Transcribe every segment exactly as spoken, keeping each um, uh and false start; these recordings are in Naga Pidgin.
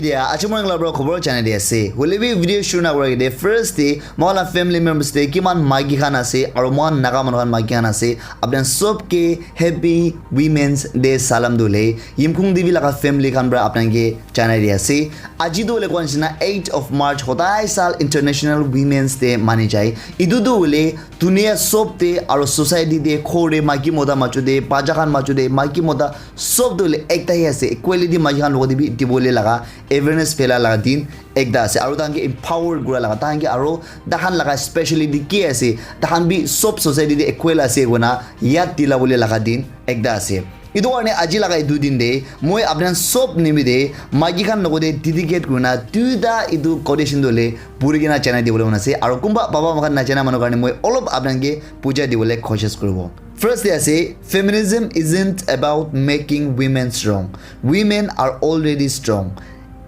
Dia acha moi la bro khobor janai di ase. Hoile bi video shuru na kora ke de first te moi la family members te kiman maiki khan ase aro moi naga manu khan maiki khan ase. Apni khan sob ke happy women's day salam dule. Yimkhung Devi laga family khan bra apni khan ke janai di ase. Aji tu hoile kwan sina eight of March hodai sal International Women's Day mani jai. Idu tu hoile dunia sob te aro society te khore maiki mota machu de bacha khan machu de maiki mota sob tu hoile ekta hi ase. Equality maiki khan logote bi dibole laga awareness phela laga din ekta ase. Aro tahan ke empower kura laga tahan ke aro tahan laga speciality ki ase tahan bi sob society te equal ase kona yat dila bole laga din ekta ase. Itu karne aji laga itu din de moi apni khan sob nimi de maiki khan logote dedicate kurina duita itu quotation dole puri kena janai dibole mon ase aro kumba baba makhan najana manu karne moi olop apni khan ke puja dibole koshish kuribo. First de ase, feminism isn't about making women strong. Women are already strong.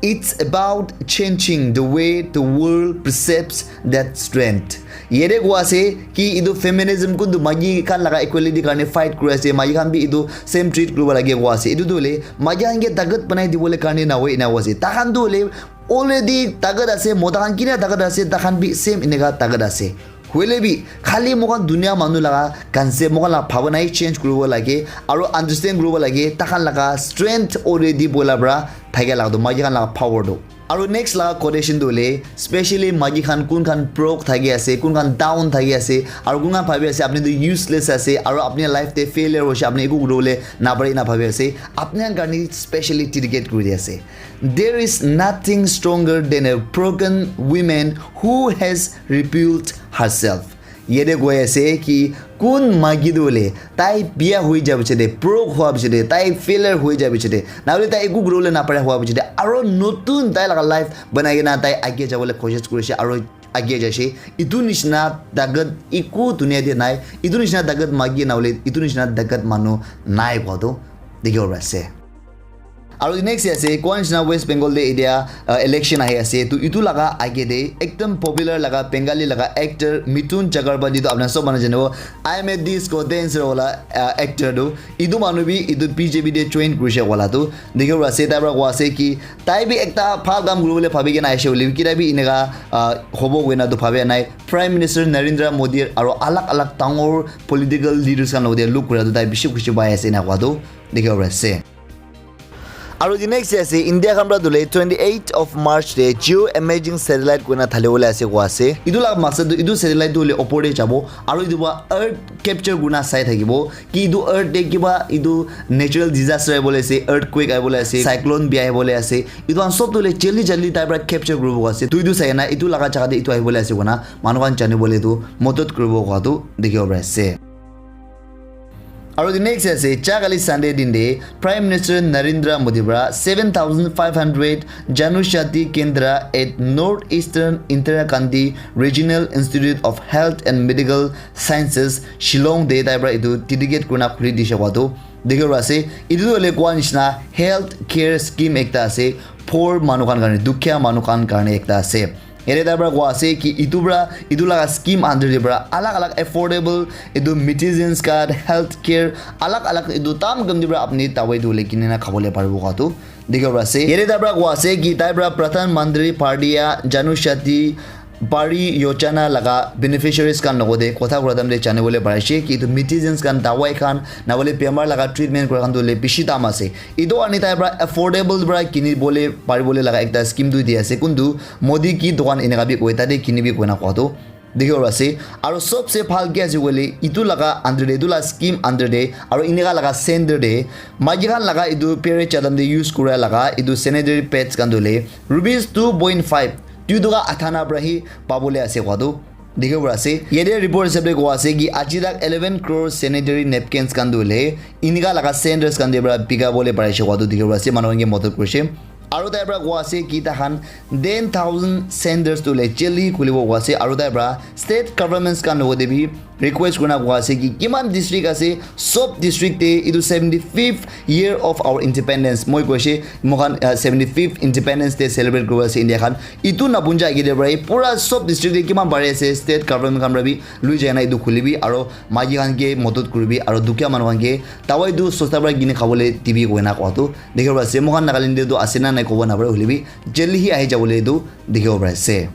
It's about changing the way the world perceives that strength. Yede kua ase ki idu feminism kundu maiki khan laga equality karne fight kuri ase maiki khan bi idu same treat kuribo lage kua ase idu tu hoile maiki khan ke takat banai dibole karne na hoi ena kua ase takhan tu hoile already takat ase mota khan kina takat ase takhan bi same eneka takat ase. Hoile bi khali moikhan dunia manu laga concept moikhan laga bhabana hi change kuribo lage aro understand kuribo lage takhan laga strength already bola pra thakia laga tu maiki khan laga power tu. Aro next laga quotation tu hoile specially maiki khan kun khan broke thaki ase kun khan down thaki ase aro kun khan bhabi ase apni tu useless ase aro apni life te failure hoise apni eku kuribole napare ena bhabi ase apni khan karne specially dedicate kuri di ase. There is nothing stronger than a broken woman who has rebuilt herself. Yede koi ase ki kun maiki tu hoile tai biya hui ja piche de broke hua piche de tai failure hui ja piche de na hoile tai eku kuribole napare hua piche de aro notun tai laga life banai kena tai age jabole koshish kurise aro age jaise. Itu nishina takat eku dunia te nai. Itu nishina takat maiki na hoile itu nishina takat manu nai kua tu dikhibo pari ase. Aro next ase kwan jana West Bengal de idia uh, election ahi ase to itu laga age de ekdam popular laga Bengali laga actor Mithun Chakraborty to apna sob manu janibo I am a disco dancer wala uh, actor tu itu manu bi itu B J P de join kurise wala tu dikhibo ase tai pra kua ase ki tai bi ekta bhal kam kuribole bhabi kena aise hoile bi kita bi eneka uh, hobo koina tu bhabia nai. Prime Minister Narendra Modi aro alag alag dangor political leaders khan logote look kura tu tai bishi khushi pai ase ena kua tu dikhibo pari ase. Aro the next day ase India khan pra dule twenty eight of March te geo imaging satellite koina thali bole ase kua ase. Itu laga maksad tu itu satellite tu hole opor te jabo aro itu ba earth capture kurina sai thakibo ki itu earth te kiba itu natural disaster ahibole ase, earthquake ahibole ase, cyclone bi ahibole ase. Itu khan sob tu hole jaldi jaldi tai pra capture kuribo kua ase. Tu itu sai na itu laga jaga te itu ahibole ase koina manu khan janibole tu modot kuribo kua tu dikhibo pari ase. Aro the next ase cha kali Sunday din de Prime Minister Narendra Modi pra seven thousand five hundred Janushati Kendra at North Eastern Indira Gandhi Regional Institute of Health and Medical Sciences Shillong de tai pra itu dedicate kurina khuli dishe kua tu dikhibo ase. Itu tu hoile kua nishina health care scheme ekta ase poor manu khan karne dukhiya manu khan karne ekta ase. Yate tai pra kua ase ki itu pra itu laga scheme under de pra alag alag affordable itu medicines khan health care alag alag itu tam kam de pra apni dawai tu hoile kini na khabole paribo kua tu dikhibo pari ase. Yate tai pra kua ase ki tai pra Pradhan Mantri Bhartiya Janushati Bari Yojana laga beneficiaries khan logote kotha kura time te janibole pari ase ki itu medicines khan dawai khan na hoile bemar laga treatment kura khan tu hoile bishi dam ase. Itu ani tai pra affordable pra kini bole pari bole laga ekta scheme tu di ase kuntu Modi ki dukan eneka bi koi tate kini bi koina kua tu dikhibo pari ase. Aro sobse bhal ki ase koile itu laga under te itu la scheme under te aro eneka laga center te maiki khan laga itu period chadam te use kura laga itu sanitary pads khan tu hoile rupees two point five dui toka athana pra hi pabole ase kua tu dikhibo pari ase. Yate report hisab te kua ase ki aji tak eleven crore sanitary napkins khan tu hoile eneka laga centers khan te pra bika bole pari ase kua tu dikhibo pari ase manu khan ke modot kurise. Aro tai pra kua ase ki tahan ten thousand centers tu hoile jaldi khulibo kua ase aro tai pra state governments khan logote bi request kurina kua ase ki kiman district ase sob district te itu seventy fifth year of our independence moi koise moikhan uh, seventy fifth independence day celebrate kuribo ase India khan itu nabunja age te pra pura sob district te kiman pari ase state government khan pra bi lui jai na itu khulibi aro maiki khan ke modot kuribi aro dukhiya manu khan ke dawai tu sosta pra kini khabole dibi koina kua tu dikhibo pari ase. Moikhan Nagaland te tu ase na nai kobo napare hoile bi jail hi ahi jabole etu dikhibo pari ase.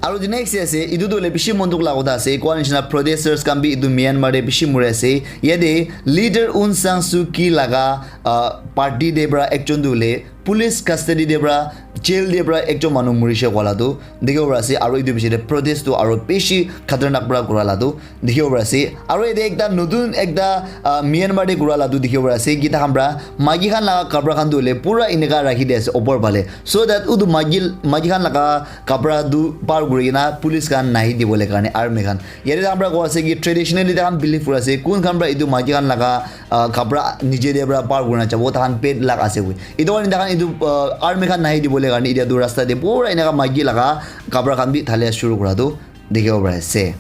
Aru the next ase, etu tu hoile bishi mon dukh laga kotha ase. Koa nishina protesters khan bi etu Myanmar te bishi muri ase. Yate leader Aung San Suu Kyi laga, ah, party te para ekjon tu hoile police custody te para jail te para ekjon manu murishe koa la tu dikhibo pari ase. Aru etu piche te protest tu aru bishi khatarnak para kura la tu dikhibo pari ase. Aru yate ekta notun ekta, ah, Myanmar te kura la tu dikhibo pari ase. Kita khan para maiki khan laga kapra khan tu hoile pura eneka rakhi di ase opor phale, so that utu maiki, maiki khan laga kapra tu par kuri kena police khan nahi dibole karne, army khan. Yate tahan para koi ase ki traditionally tahan believe kuri ase kun khan para etu maiki khan laga, ah, kapra niche te para par kurina jabo, tahan pet lak ase koi. Etu karne tahan etu, ah, army khan nahi dibole karne etia tu rasta te pura eneka maiki laga kapra khan bi thalia shuru kura tu dikhibo pari ase.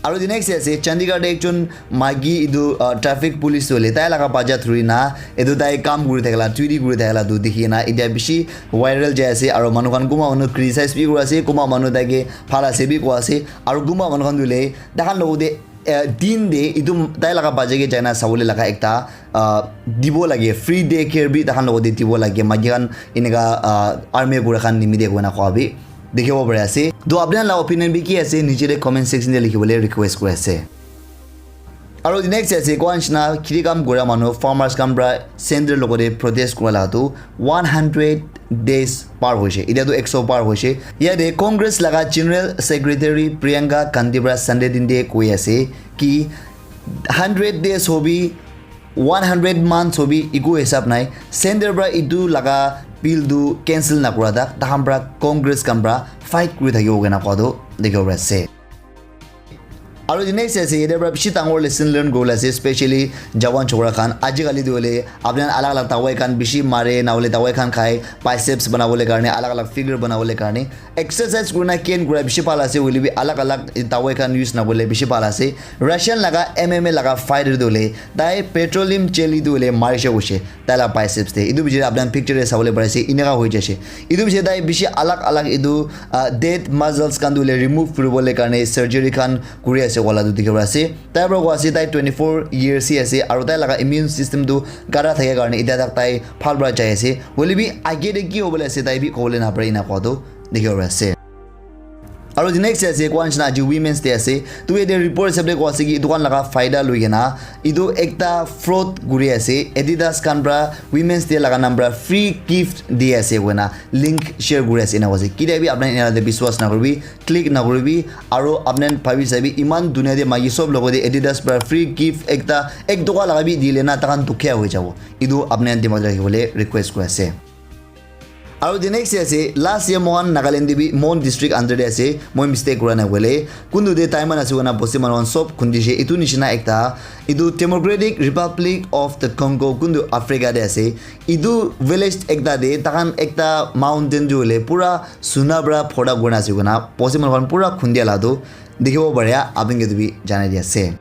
Aru the next ase, Chandigarh te ekjon maiki etu, ah, traffic police tu hoile tai laga bacha dhuri na etu tai kam kuri thakila, duty kuri thakila tu dikhi na etia bishi viral jai ase. Aru manu khan kunba manu criticize bi kuri ase, kunba manu tai ke bhal ase bi koi ase. Aru kunba manu khan tu hoile tai khan logot te, eh, din te etu tai laga bacha ke jai na sabole laga ekta, ah, dibo lage, free day care bi tai khan logot te dibo lage, maiki khan eneka, ah, army kura khan nimite koina koa bi dikhibo pari ase. To apni khan laga opinion bi ki ase, niche te comment section te likhibole request kuri ase. Aru the next ase, koa nishina kheti kam kura manu, farmers khan para center logot te protest kura la tu one hundred days par hoise, etia tu ekso par hoise. Yate Congress laga General Secretary Priyanka Gandhi para Sunday din te koi ase ki hundred days hobi, one hundred months hobi, eku hisab nai, center para etu laga bill tu cancel nakura tak tahan para Congress khan para fight kuri thakibo koina koa tu dikhibo pari ase. Aru the next ase, yate para bishi dangor lesson learn kuribole ase, specially jawan chokra khan. Ajikali tu hoile apni khan alag alag dawai khan bishi mare, na hoile dawai khan khai, biceps banabole karne, alag alag figure banabole karne. Exercise kurina gain kura bishi bhal ase, hoile bi alag alag dawai khan use nabole bishi bhal ase. Russian laga M M A laga fighter tu hoile tai petroleum jelly tu hoile marishe koishe tai la biceps te. Etu biche te apni khan picture te sabole pari ase, eneka hoi jaise. Etu biche tai bishi alag alag etu, ah, dead muscles khan tu hoile remove kuribole karne surgery khan kuri ase koa la tu dikhibo pari ase. Tai para koi ase tai twenty four years hi ase aru tai laga immune system tu gata thake karne etia tak tai bhal para jai ase. Hoile bi age te ki hobole ase tai bi kobole napare ena koa tu dikhibo pari ase. Aru the next ase, koa nishina aji Women's Day ase. Tu yate report hisab te koa ase ki etu khan laga faida loi kena etu ekta fraud kuri ase. Adidas khan para Women's Day laga nam para free gift di ase koina link share kuri ase ena koa ase. Ketia bi apni khan ena te biswas nakuribi, click nakuribi, aru apni khan bhabi sabi eman dunia te maiki sob logot te Adidas para free gift ekta ek toka laga bi dile na tahan dukhiya hoi jabo. Etu apni khan dimag te rakhibole request kuri ase. Aru the next ase, last year mohan Nagaland te bi Mon district under te ase, moi mistake kura nai hoile. Kuntu te tai man ase koina bosti manu khan sob khundishe. Etu nishina ekta, etu Democratic Republic of the Congo, kuntu Africa te ase. Etu village ekta te, tahan ekta mountain tu hoile pura suna para phota kurina ase koina, bosti manu khan pura khundia la tu dikhibo pare, apni khan ke tu bi janai di ase.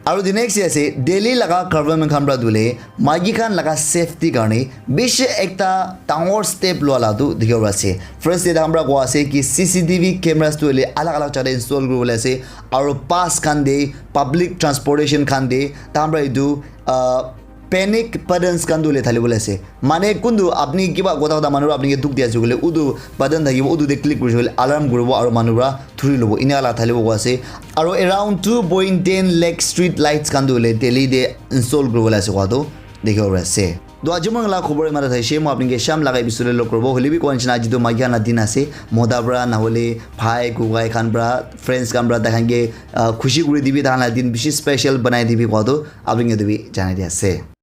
Aru the next ase, Delhi laga government khan para tu hoile maiki khan laga safety karne bishi ekta dangor step lua la tu dikhibo pari ase. First te tahan para koa ase ki C C T V cameras tu hoile alag alag jaga te install kuribole ase, aru bus khan te, public transportation khan te tahan para etu, ah, panic buttons khan tu hoile dhalibole ase. Mane kuntu apni kiba kotha kotha manu para apni ke dukh di ase koile, utu button thakibo, utu te click kuri koile alarm kuribo aru manu para thuri lobo, ena la thalibo koi ase. Aru around two point ten lakh street lights khan tu hoile Delhi te install kuribole ase koa tu dikhibo pari ase. To aji moi la khobor eman ta thaishe, moi apni ke sham laga episode te log kuribo. Hoile bi koa nishina aji tu maiki khan la din ase, mota para na hoile bhai kokai khan para, friends khan para tai khan ke, ah, khushi kuri dibi, tai khan la din bishi special banai dibi koa tu apni ke tu bi janai di ase.